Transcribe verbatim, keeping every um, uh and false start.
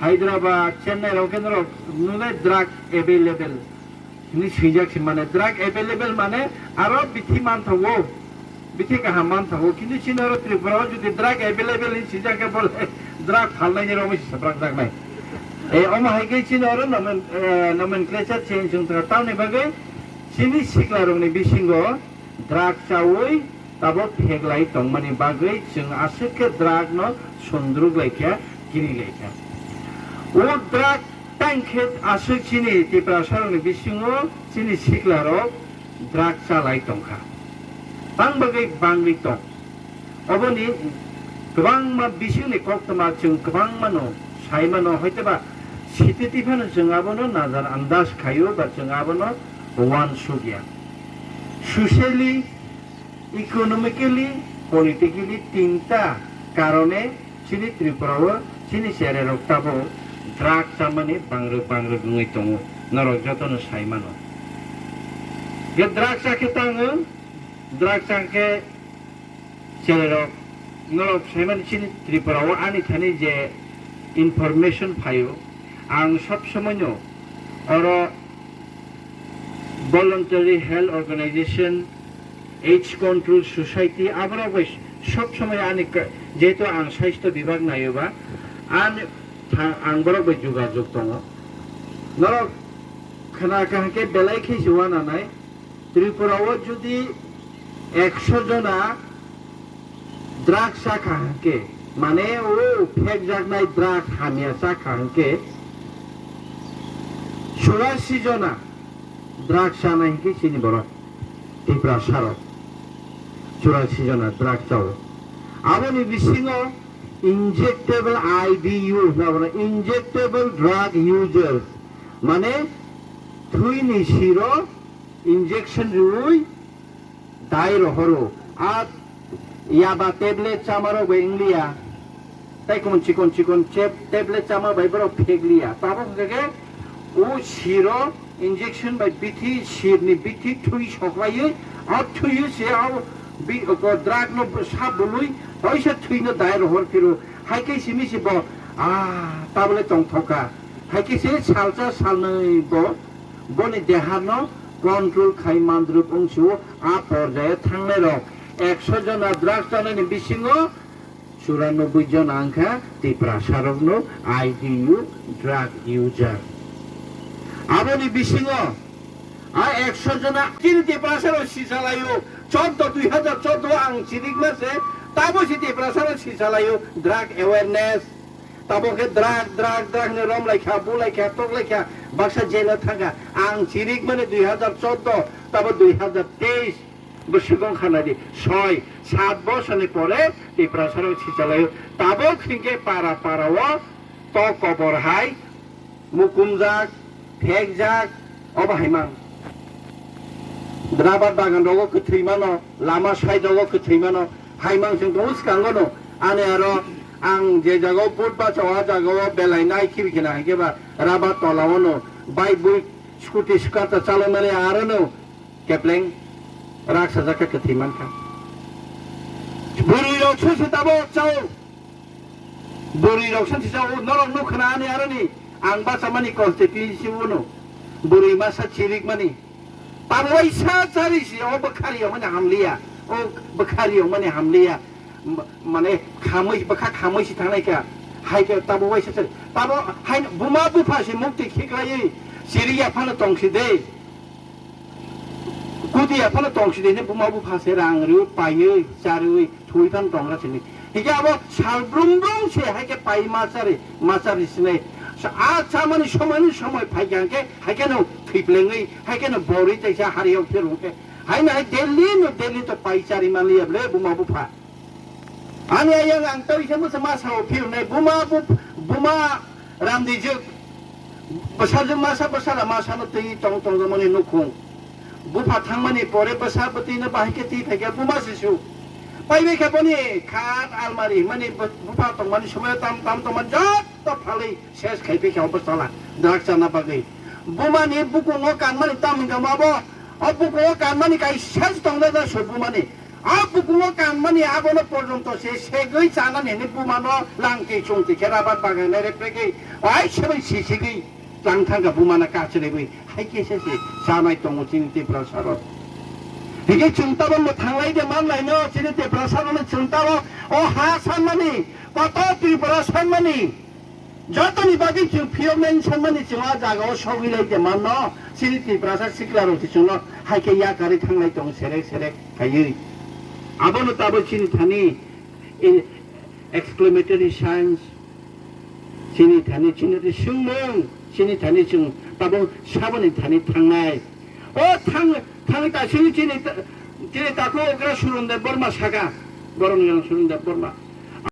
Hyderabad, Chennai rok khe norok nunai drug available hinwi swijak se mane, drug available mane aro bithi manthogo, bithi kaham manthogo, kintu chini oro Tripura o jodi drug available hinwi swijak khe bole drug phalnaini romwi se sabrakjaknai. E, omo hai khe chini oro nomen-, eh, nomenclature change wng thangkha, tamni bagwi chini sikla rokni bisingo drug chaui tabok pheklai tongmani bagwi chwng aswk khe drug no sundruk lai kha, kiri lai kha. O drug tang khe aswk chini Tiprasa rokni bisingo chini sikla rok drug chalai tongkha. Tang bagwi bangwi tong. Oboni kwbangma bisingni koktwma chwng kwbangmano saimano, hoitoba sititi phano chwng abono nazar andas khaio ba chwng abono uansukya. Socially, economically, politically tinta karone chini Tripura o chini chererok tabuk drug chamani bangrwk bangrwk wngwi tongo, norok jotono saimano. Je drug chakhe tango, drug chakhe chererok, norok saimani chini Tripura o ani thani je information phaio, ang sob somoino oro Voluntary Health Organization, Age Control Society, aborok bai sob somoi ani ka-, jehetu ang saisto bibak naio ba, ani tha-, ang borok bai jogajog tongo. Norok khna kaham khe belai khe se uananai. Tripura o jodi ekso jona drug chakha hwnkhe, mane o phekjaknai drug hamya chakha hwnkhe, churasi jona drug chanai hwnkhe chini borok Tiprasa rok churasi jona drug chao. Aboni bisingo injectable I D U hwnwi, injectable drug users, mane thwini siro injection riui dai rohoro. A yaba tablet chamarok bai wngliya. Tai kwmon chikon chikon chep-, tablet chama bai borok phekliya. Tabuk hwnkhe o siro injection bai bithi, sirni bithi thwi soklaiwi, a thwiwi se a bi-, ko drug no sa bului, oisa thwino dai rohor phiro. Hai khe simi se bo, ah, tabole tongthoka. Hai khe se salsa salnwi bo boni deha no control khai mandrwk wng sio, a porjaio thangnai rok. Ekso jona drugs chanani bisingo churanobboi jona wngkha Tiprasa rokno I D U drug user. Aboni bisingo a ekso jona chini Tiprasa rok sichalai o, chordo dui hajar chordo ang chirikma se, tabo se Tiprasa rok sichalai o drug awareness. Tabo khe drug, drug, drug hinwi rom lai kha, bu lai kha, tok lai kha, baksa jail o thang kha. Ang chirik mani dui hajar chordo, tabo dui hajar teis bwswk wng kha nai di. Soi, sat bosor ni pore Tiprasa rok sichalai o. Tabuk hinkhe para para o tok kobor hai mukumjak, phekjak, obo hai mang. Rubber bagan rogo kwthwi mano, lama side rogo kwthwi mano, hai mang chwng tongo swkango no. Ani aro ang je jaga o vote bacha o, a jaga o belai nai khibi khina hai khe ba rubber tola o no. Bike bui scooty scooter chalai mani aro no kepleng rak sajak khe kwthwi man kha. Bwrwi rok se se tabo chao. Bwrwi rok se se chao, norok nuk khna ani aro ni ang bacha mani constituency o no. Bwrwi masa chirik mani. Tamo waisa chari si, o bwkhari yong mani hamliya, o bwkhari yong mani hamliya. M-, mane khamwi, bwkha khamwi si thangnai kha. Hai khe tamo waisa chari. Tamo hai buma bupha si mukti khiklaiwi, chiriya phano tong si de. Kudiya phano tong si de, buma bupha se rang rwi, paiwi, charwi, thwi phano tong ra sini. Hingke abo sal brum brum se hai khe pai ma chari, ma chari sinai. Sa-, a chamani somoi ni somoi phai kha hingke hai kheno thwiplengwi, hai kheno borwi taisa hari o phirung khe. Hai no hai daily no daily to pai chari manliya ble buma bupha. Ani ayang ang tawisa mwsa ma sao phirungnai buma bup-, buma Ramdijwk, bwsajwk masa bwsala masano twi tong tongjakmani nukhung. Bupha thangmani pore bwsa bwtwino bahai khe twi phaikha buma sisu. Paibai kha boni khat almari hwnmani bu-, bupha tongmani somoyo tam tam tongmani jotto phalwi ses khai phaikha o bwsala drug chana bagwi. Bumani bukungo kanmani tam hwnkha ma bo, o bukungo kanmani kaisa se tongda da se bumani. A bukungo kanmani abono porjonto se segwi chanani hinwi bumano langti chungti khe rabar bagan nai repregwi, ai sebai sisigwi tlang thangkha bumana kachirigwi, hai khe se se chanai tongo chini Tiprasa rok. Hingke chwng tabo mwthanglai de manlaino chini Tiprasa rokno chwng tabo o ha sanmani, kotor Tripura sanmani, jotoni bagwi chwng phiyoknai sanmani chwng o jagao sogwi lai de manno, chini Tiprasa sikla rok se chwngno hai khe yakarwi thanglai tongo serek serek khaiwi. Abono tabo chini thani, e, exclamatory signs, chini thani chini ri swngmung, chini thani chwng tabo saboni thani thangnai. O thang, thang ta chini, chini ta, chini takhuk okra Surun Debbarma saka, borok ni yang Surun Debbarma.